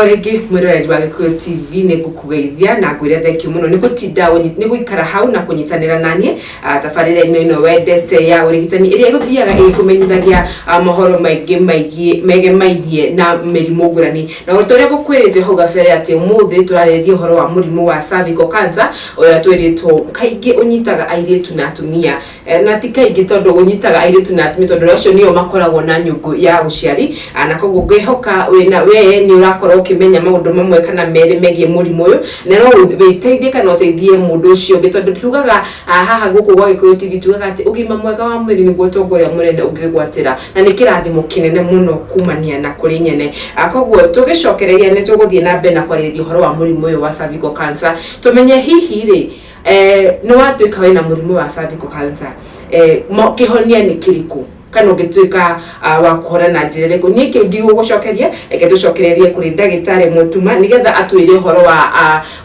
O rĩngĩ, mwĩroreri wa Gĩkũyũ TV, nĩ ngũkũgeithia na ngwĩre thank you mũno nĩ gũtinda nĩ gũikara hau na kũnyitanĩra naniĩ tabarĩra-inĩ ĩno wendete ya ũrigitani, ĩrĩa ĩgũthiaga ĩgĩkũmenyithagia mohoro maingĩ maingĩ megemainie na mĩrimũ ngũrani. Na ta ũrĩa ngũkwĩrĩte hau gabere atĩ ũmũthĩ tũrarĩrĩria ũhoro wa mũrimũ wa cervical cancer, ũrĩa twĩrĩtwo kaingĩ ũnyitaga airĩtu na atumia. Na ti kaingĩ, tondũ ũnyitaga airĩtu na atumia tondũ acio nĩo makoragwo na nyũngũ ya ũciari. Na koguo ngwĩhoka wĩna we nĩ ũrakorwo ũkĩmenya maũndũ mamwe kana merĩ megiĩ mũrimũ ũyũ, na no wĩteithie kana ũteithie mũndũ ũcio ũngĩ, tondũ tugaga haha gũkũ gwa Gĩkũyũ TV, tugaga atĩ ũgima mwega wa mwĩrĩ nĩguo ũtonga ũrĩa mũnene ũngĩgwatĩra, na nĩ kĩrathimo kĩnene mũno kumania na kũrĩ nyene. Koguo tũgĩcokereria nĩ tũgũthiĩ na mbere na kwarĩrĩria ũhoro wa mũrimũ ũyũ wa cervical cancer, tũmenye hihi rĩ nĩ watuĩka wĩna mũrimũ wa cervical cancer, kĩhonia nĩ kĩrĩkũ, kana ũngĩtuĩka wa kũhona na njĩra ĩrĩkũ. Niĩ kĩu ndigũgũcokeria, reke tũcokererie kũrĩ ndagĩtarĩ Mũtuma nĩgetha atwĩre ũhoro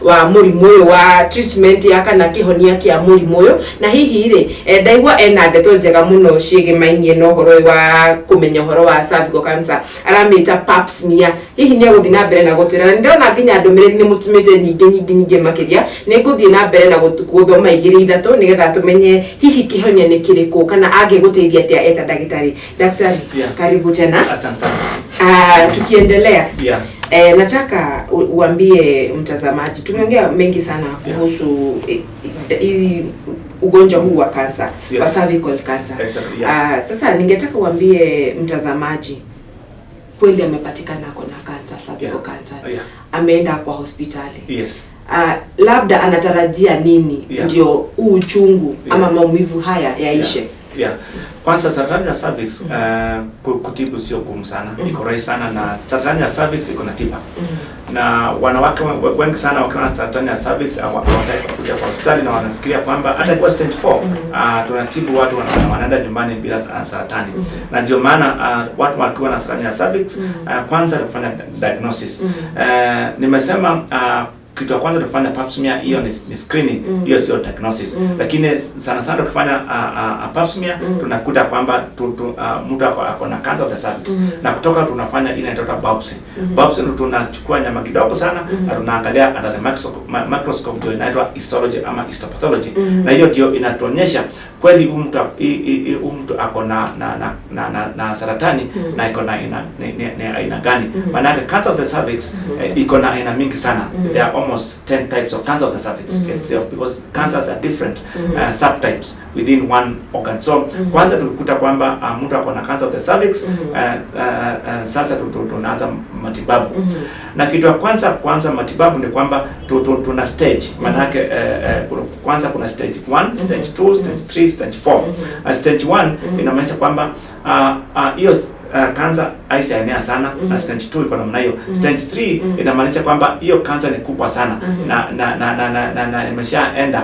wa mũrimũ ũyũ, wa treatment ya kana kĩhonia kĩa mũrimũ ũyũ. Na hihi rĩ, ndaigua ena ndeto njega mũno ciĩgĩmainie na ũhoro ũyũ wa kũmenya ũhoro wa cervical cancer, aramĩta pap smear. Hihi nĩ egũthiĩ na mbere na gũtwĩra? Na nĩndĩrona nginya ndũmĩrĩri nĩ mũtumĩte nyingĩ nyingĩ nyingĩ makĩria. Nĩ ngũthiĩ na mbere na gũthoma igĩrĩ ithatũ nĩgetha tũmenye hihi kĩhonia nĩ kĩrĩkũ kana angĩgũteithia atĩa eta ndagĩtarĩ. Daktari, karibu tena. Asante sana. Tukiendelea, nataka uambie mtazamaji, tumeongea mengi sana kuhusu ugonjwa huu wa cancer, wa cervical cancer. Sasa ningetaka uambie mtazamaji, kweli amepatikana ako na cancer, cervical cancer, ameenda kwa hospitali, labda anatarajia nini ndio huu uchungu ama maumivu haya yaishe? Yeah. Kwanza, saratani ya cervix kutibu sio gumu sana, iko rahisi sana, na saratani ya cervix iko na tiba. Na wanawake wengi sana wakiwa na saratani ya cervix hawataki kuja kwa hospitali na wanafikiria kwamba hata ikiwa stage 4, tunatibu watu wanaenda nyumbani bila saratani. Na ndio maana watu wakiwa na saratani ya cervix, kwanza ni kufanya diagnosis. Nimesema kitu ya kwanza tukifanya pap smear, hiyo ni screening, hiyo sio diagnosis. Lakini sana sana tukifanya pap smear, tunakuta kwamba mtu ako na cancer of the cervix. Na kutoka tunafanya ile inaitwa biopsy. Biopsy ndio tunachukua nyama kidogo sana na tunaangalia under the microscope, ndio inaitwa histology ama histopathology. Na hiyo ndio inatuonyesha kweli huyu mtu ako na saratani na iko na ina ni aina gani. Maanake cancer of the cervix iko na aina mingi sana. There are almost 10 types of cancer of the cervix itself, because cancers are different subtypes within one organ. So kwanza tukikuta kwamba mtu ako na cancer of the cervix, sasa tunaanza matibabu. Na kitu ya kwanza kwanza matibabu ni kwamba tuna stage. Maanake kwanza kuna stage 1, stage 2, stage 3, stage 4. Stage 1 inamaanisha kwamba hiyo cancer haijaenea sana, na stage 2 iko namna hiyo. Stage 3 inamaanisha kwamba hiyo cancer ni kubwa sana na imeshaenda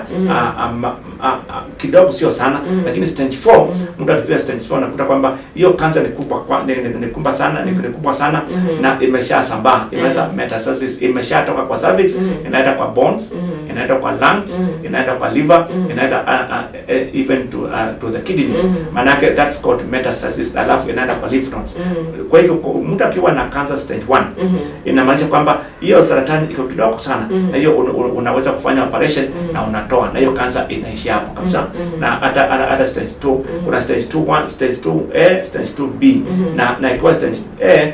kidogo, sio sana. Lakini stage 4, mtu akifika stage 4 anakuta kwamba hiyo cancer ni kubwa kwa, ni kubwa sana, ni kubwa sana na imeshasambaa, imeweza metastasis, imeshatoka kwa cervix, inaenda kwa bones, inaenda kwa lungs, inaenda kwa liver, inaenda even to the kidneys. Maanake that's called metastasis. Alafu inaenda kwa lymph nodes. Kwa hivyo mtu akiwa na cancer stage 1, inamaanisha kwamba hiyo saratani iko kidogo sana na hiyo unaweza kufanya operation na unatoa na hiyo cancer inaishia hapo kabisa. Na hata stage 2, kuna stage 2 1, stage 2A, stage 2B. Na ikiwa stage A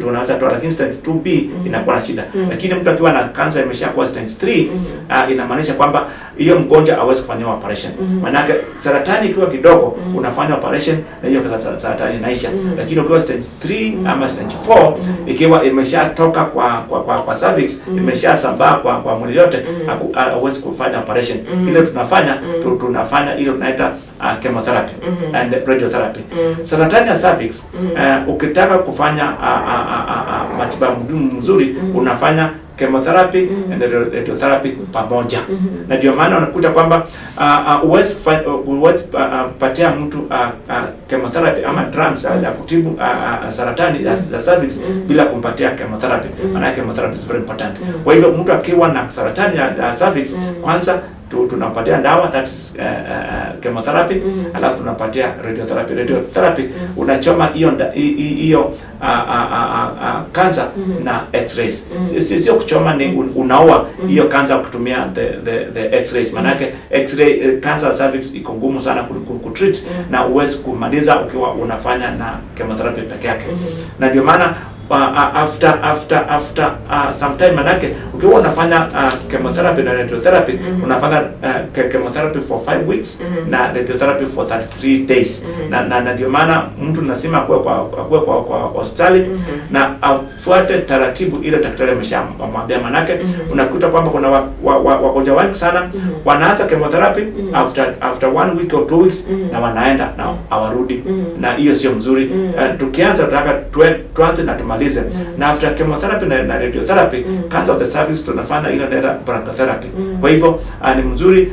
tunaweza toa, lakini stage 2B inakuwa na shida. Lakini mtu akiwa na cancer imeshakuwa stage 3, inamaanisha kwamba hiyo mgonjwa hawezi kufanyiwa operation. Maanake saratani ikiwa kidogo, unafanya operation na hiyo saratani inaisha. Lakini ukiwa stage 3 ama stage 4, ikiwa imeshatoka kwa cervix, imeshasambaa kwa mwili yote, hauwezi kufanya operation. Ile tunafanya, tunafanya ile tunaita chemotherapy and radiotherapy. Saratani ya cervix, ukitaka kufanya matibabu mzuri, unafanya chemotherapy and radiotherapy pamoja. Na ndio maana unakuta kwamba huwezi patia mtu chemotherapy ama drugs ya kutibu saratani ya cervix bila kumpatia chemotherapy. Maana chemotherapy is very important. Kwa hivyo mtu akiwa na saratani ya cervix, kwanza Tunapatia dawa, that is chemotherapy, alafu tunapatia radiotherapy. Radiotherapy, unachoma hiyo hiyo cancer na x-rays. Sio kuchoma, ni unaua hiyo cancer kutumia the x-rays. Manake x-ray, cancer cervix iko ngumu sana kutreat na uwezi kumaliza ukiwa unafanya na chemotherapy peke yake. Na ndio maana after some time, manake ukiwa unafanya chemotherapy na radiotherapy, unafanya chemotherapy for 5 weeks na radiotherapy for 33 days. Na ndio maana mtu lazima akuwe kwa hospitali na afuate taratibu ile daktari ameshamwambia, manake unakuta kwamba kuna wagonjwa wengi sana wanaanza chemotherapy after one week or 2 weeks na wanaenda na hawarudi, na hiyo sio mzuri. Tukianza tunataka tuanze na tumalize. Na after chemotherapy na radiotherapy, cancer of the cervix, tunafanya ile inaitwa brachytherapy. Kwa hivyo ni mzuri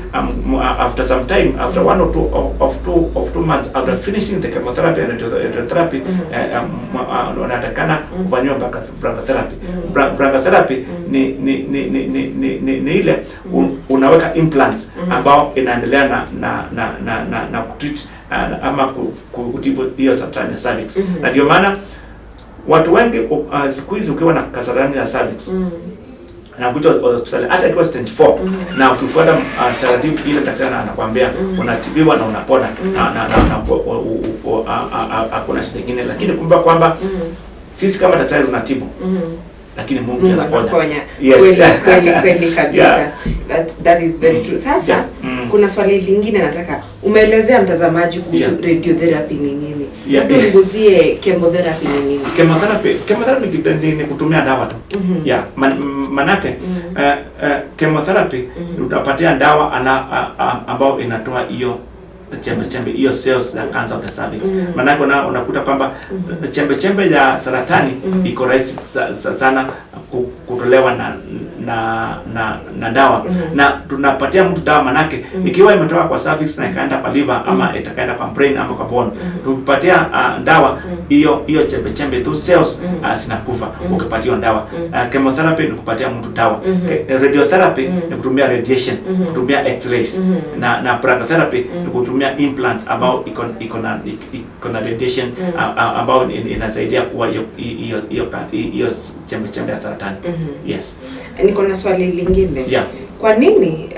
after some time, after one or two of 2 months after finishing the chemotherapy and radiotherapy, unatakana kufanyiwa brachytherapy. Brachytherapy ni ile unaweka implants ambao inaendelea na kutreat ama kutibu hiyo saratani ya cervix. Na ndio maana watu wengi siku hizi ukiwa na saratani ya cervix na kuja hospitali, hata ikiwa stage 4, na ukifuata taratibu ile daktari anakuambia, unatibiwa na unapona na hakuna shida nyingine. Lakini kumbuka kwamba sisi kama daktari tunatibu, lakini Mungu ndiye Mungu anaponya. anaponya. Yes. Kweli kweli kweli kabisa. That is very true. Sasa kuna swali lingine nataka umeelezea mtazamaji kuhusu radiotherapy ni nini. Labda uniguzie chemotherapy ni nini? Chemotherapy ni kutumia dawa tu. Yeah, manake chemotherapy utapatia dawa ambao inatoa hiyo chembe chembe, hiyo cells za cancer of the cervix. Manake unakuta kwamba chembe chembe ya saratani iko rahisi sana kutolewa na dawa. Na tunapatia mtu dawa manake ikiwa imetoka kwa cervix na ikaenda kwa liver ama itakaenda kwa brain ama kwa bone, tukipatia dawa hiyo, hiyo chembe chembe, those cells zinakufa ukipatiwa dawa. Chemotherapy ni kupatia mtu dawa. Radiotherapy ni kutumia radiation, kutumia x-rays, na brachytherapy ni kutumia implants ambao iko na radiation ambao inasaidia kuwa hiyo chembe chembe ya saratani. Yes. Niko na swali lingine. Yeah. Kwa nini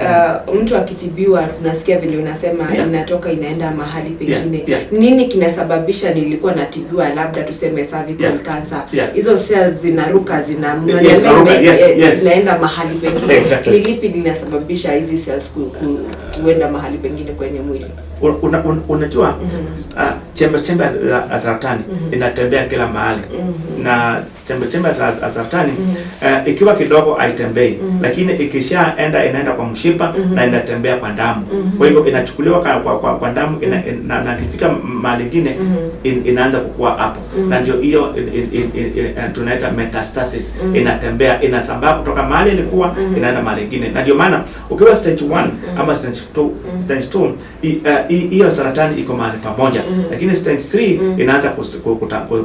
mtu akitibiwa, tunasikia venye unasema inatoka inaenda mahali pengine? Yeah. Nini kinasababisha, nilikuwa natibiwa labda tuseme cervical cancer, hizo cells zinaruka, zina Yes, zinaruka, yes, yes. zinaenda mahali pengine? Exactly. Ni lipi linasababisha hizi cells kuenda mahali pengine kwenye mwili? Unajua chembe chembe ya saratani inatembea kila mahali, na chembe chembe za saratani ikiwa kidogo haitembei, lakini ikishaenda inaenda kwa mshipa na inatembea kwa damu. Kwa hivyo inachukuliwa kwa damu na ikifika mahali ingine inaanza kukua hapo, na ndio hiyo tunaita metastasis. Inatembea, inasambaa kutoka mahali ilikuwa, inaenda mahali ingine. Na ndio maana ukiwa stage 1 ama stage 2, stage 2 hiyo saratani iko mahali pamoja, lakini stage 3 inaanza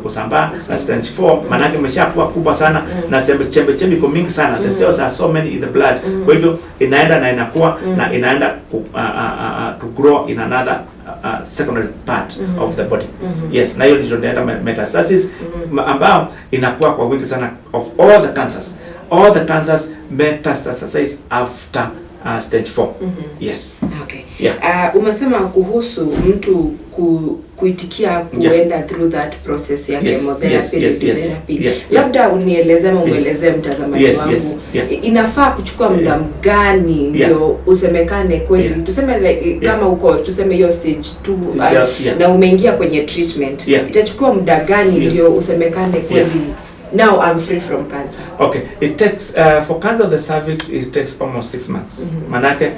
kusambaa, na stage 4 maanake imeshakuwa kubwa sana na chembe chembe chembe iko mingi sana, the cells are so many in the blood. Kwa hivyo inaenda na inakuwa na inaenda to grow in another secondary part of the body. Yes, na hiyo ndio tunaita metastasis, ambao inakuwa kwa wingi sana. Of all the cancers, all the cancers metastasize after stage 4. Yes. Okay. Yeah. Umesema kuhusu mtu kuitikia kuenda through that process ya chemotherapy, radiotherapy. Labda unieleze ama umwelezee mtazamaji wangu, inafaa kuchukua muda gani ndio usemekane kweli, tuseme like, kama uko tuseme hiyo stage 2 na umeingia kwenye treatment, itachukua muda gani ndio usemekane kweli, now I'm free from cancer? Okay, it takes for cancer of the cervix it takes almost 6 months. Manake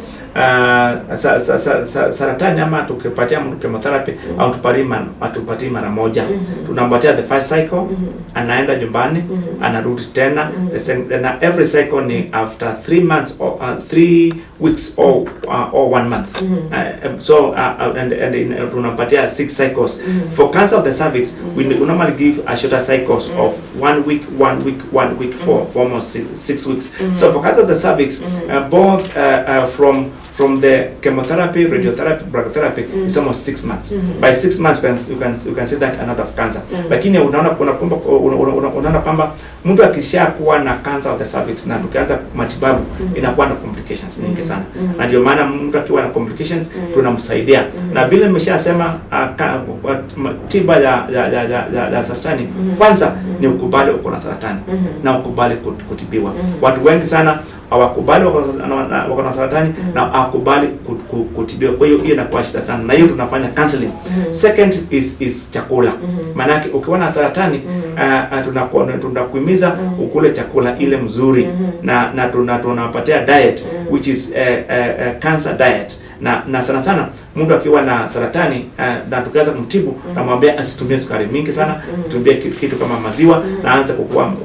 saratani ama tukipatia mtu chemotherapy au hatupatii mara moja. Tunampatia the first cycle, anaenda nyumbani, anarudi tena the same, na every cycle ni after 3 months or 3 weeks or 1 month. So and in, tunampatia 6 cycles. For cancer of the cervix, we normally give a shorter cycles of 1 week, 1 week, 1 week for almost 6 weeks. So for cancer of the cervix, both from the chemotherapy, radiotherapy, brachytherapy, it's almost 6 months. By 6 months you can say that another of cancer. Lakini unaona unaona kwamba mtu akishakuwa na cancer of the cervix na tukianza matibabu inakuwa na complications nyingi sana. Na ndio maana mtu akiwa na complications tunamsaidia. Na vile nimeshasema, tiba ya saratani kwanza ni ukubali uko na saratani na ukubali kutibiwa. Watu wengi sana hawakubali wako na saratani na hawakubali kutibiwa. Kwa hiyo hiyo inakuwa shida sana, na hiyo tunafanya counseling. Second is chakula. Maanake ukiwa na saratani, tunakuhimiza ukule chakula ile mzuri na tunapatia diet which is cancer diet. Na sana sana mtu akiwa na saratani, na tukianza kumtibu, namwambia asitumie sukari mingi sana, tumie kitu kama maziwa na aanze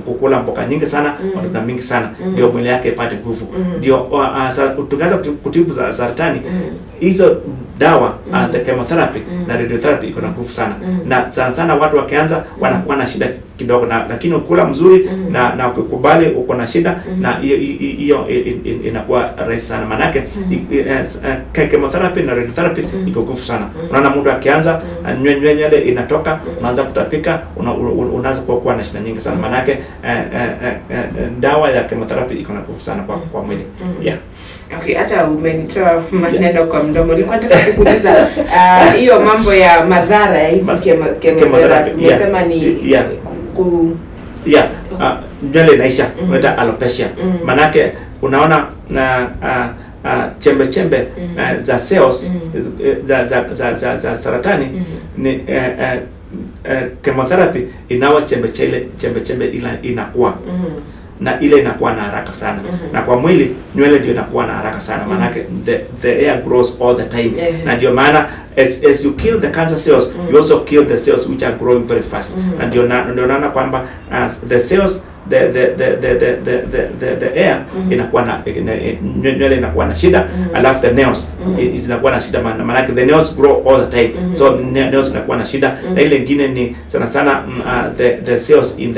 kukula mboga nyingi sana, matunda mingi sana, ndio mwili yake ipate nguvu. Ndio tukianza kutibu saratani, hizo dawa, the chemotherapy na radiotherapy iko na nguvu sana. Na sana sana watu wakianza wanakuwa na shida kidogo, na lakini ukula mzuri na ukikubali uko na shida, na hiyo inakuwa rahisi sana. Maanake chemotherapy na radiotherapy iko nguvu sana. Unaona mtu akianza, nywele inatoka, unaanza kutapika, unaanza kuwa na shida nyingi sana. Maanake dawa ya chemotherapy iko na nguvu sana kwa mwili. Yeah. Okay, hata umenitoa maneno kwa mdomo. Nilikuwa nataka kukuuliza hiyo mambo ya madhara ya hizi chemotherapy. Chemotherapy, yeah. Umesema ni ku Yeah, nywele inaisha, unaita alopecia. Manake unaona na chembe chembe za cells za saratani ni chemotherapy inawa chembe chembe chembe chembe ila inakuwa na ile inakuwa na haraka sana. Na kwa mwili nywele ndio inakuwa na haraka sana, maanake the hair grows all the time. Na ndio maana as you kill the cancer cells, you also kill the cells which are growing very fast. Na ndio naona kwamba as the cells the hair inakuwa na nywele inakuwa na shida, alafu the nails zinakuwa na shida, maanake the nails grow all the time, so nails inakuwa na shida. Na ile ingine ni sana sana the cells in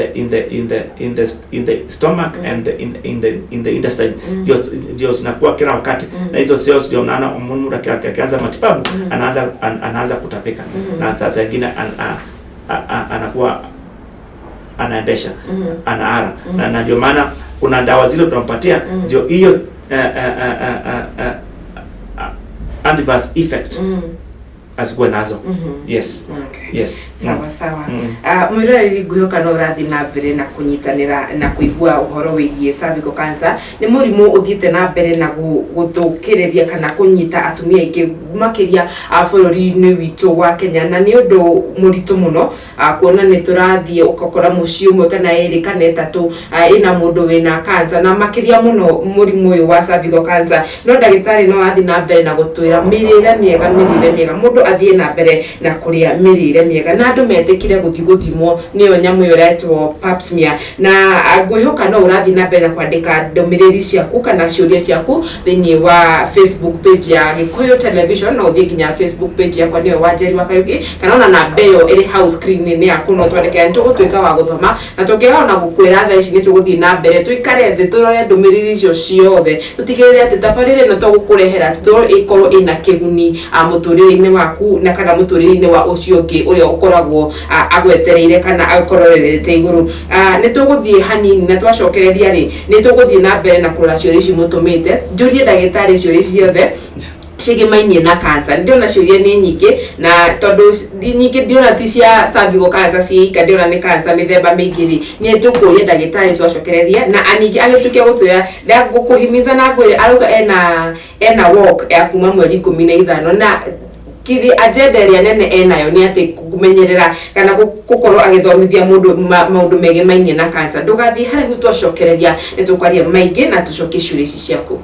the stomach and in the intestine ndio zinakuwa kila wakati, na hizo cells ndio unaona mtu akianza matibabu anaanza kutapika na saa zingine anakuwa anaendesha, anaara, na ndio maana kuna dawa zile tunampatia ndio hiyo adverse effect asikuwe nazo. Yes. Yes. Sawa sawa. Mwiroreri, ngwihoka no ũrathiĩ na mbere na kũnyitanĩra na kũigua ũhoro wĩgiĩ cervical cancer. Nĩ mũrimũ ũthiĩte na mbere na gũthũkĩrĩria kana kũnyita atumia aingĩ makĩria bũrũri-inĩ witũ wa Kenya, na nĩ ũndũ mũritũ mũno, kuona nĩ tũrathiĩ ũgakora mũciĩ ũmwe kana ĩrĩ kana ĩtatũ ĩna mũndũ wĩna cancer, na makĩria mũno mũrimũ ũyũ wa cervical cancer. No ndagĩtarĩ no athiĩ na mbere na gũtwĩra mĩrĩre mĩega, mĩrĩre mĩega, mũndũ athiĩ na mbere na kũrĩa mĩrĩre mĩega, na andũ metĩkire gũthiĩ gũthimwo nĩyo nyamũ ĩyo ĩretwo pap smear. Na ngwĩhoka no ũrathiĩ na mbere na kwandĩka ndũmĩrĩri ciaku kana ciũria ciaku thĩinĩ wa Facebook page ya Gĩkũyũ Television. No ũthiĩ nginya Facebook page yakwa, nĩyo Wanjeri wa Kariuki, kana ona namba ĩyo ĩrĩ hau screen-inĩ yaku no twandĩkĩra, nĩ tũgũtuĩka wa gũthoma. Na tũngĩaga ona gũkwĩra thaa ici, nĩ tũgũthiĩ na mbere tũikare thĩ tũrore ndũmĩrĩri icio ciothe, tũtigĩrĩre atĩ tabarĩra ĩno tũgũkũrehera ĩkorwo ĩna kĩguni mũtũrĩre-inĩ waku na kana mũtũrĩre-inĩ wa ũcio ũngĩ ũrĩa ũkoragwo agwetereire kana akũrorerete igũrũ. Nĩ tũgũthiĩ hanini, na twacokereria rĩ, nĩ tũgũthiĩ na mbere na kũrora ciũria ici mũtũmĩte njũrie ndagĩtarĩ ciũria ciothe cigimainie na cancer. Ndĩrona ciũria nĩ nyingĩ, na tondũ nyingĩ ndĩrona ti cia cervical cancer ciika, ndĩrona nĩ cancer mĩthemba mĩingĩ rĩ, nĩ tũkũria ndagĩtarĩ twacokereria, na ningĩ agĩtuĩke gũtwĩra ngũkũhimiza na ngwĩre arauga ena walk ya kuma mweri 15, na kiri agenda ĩrĩa nene enayo nĩ atĩ kũmenyerera kana gũkorwo agĩthomithia mũndũ maũndũ megemainie na cancer. Ndũgathiĩ haraihu, twacokereria nĩ tũkwaria maingĩ na tũcokie ciũria ici ciaku.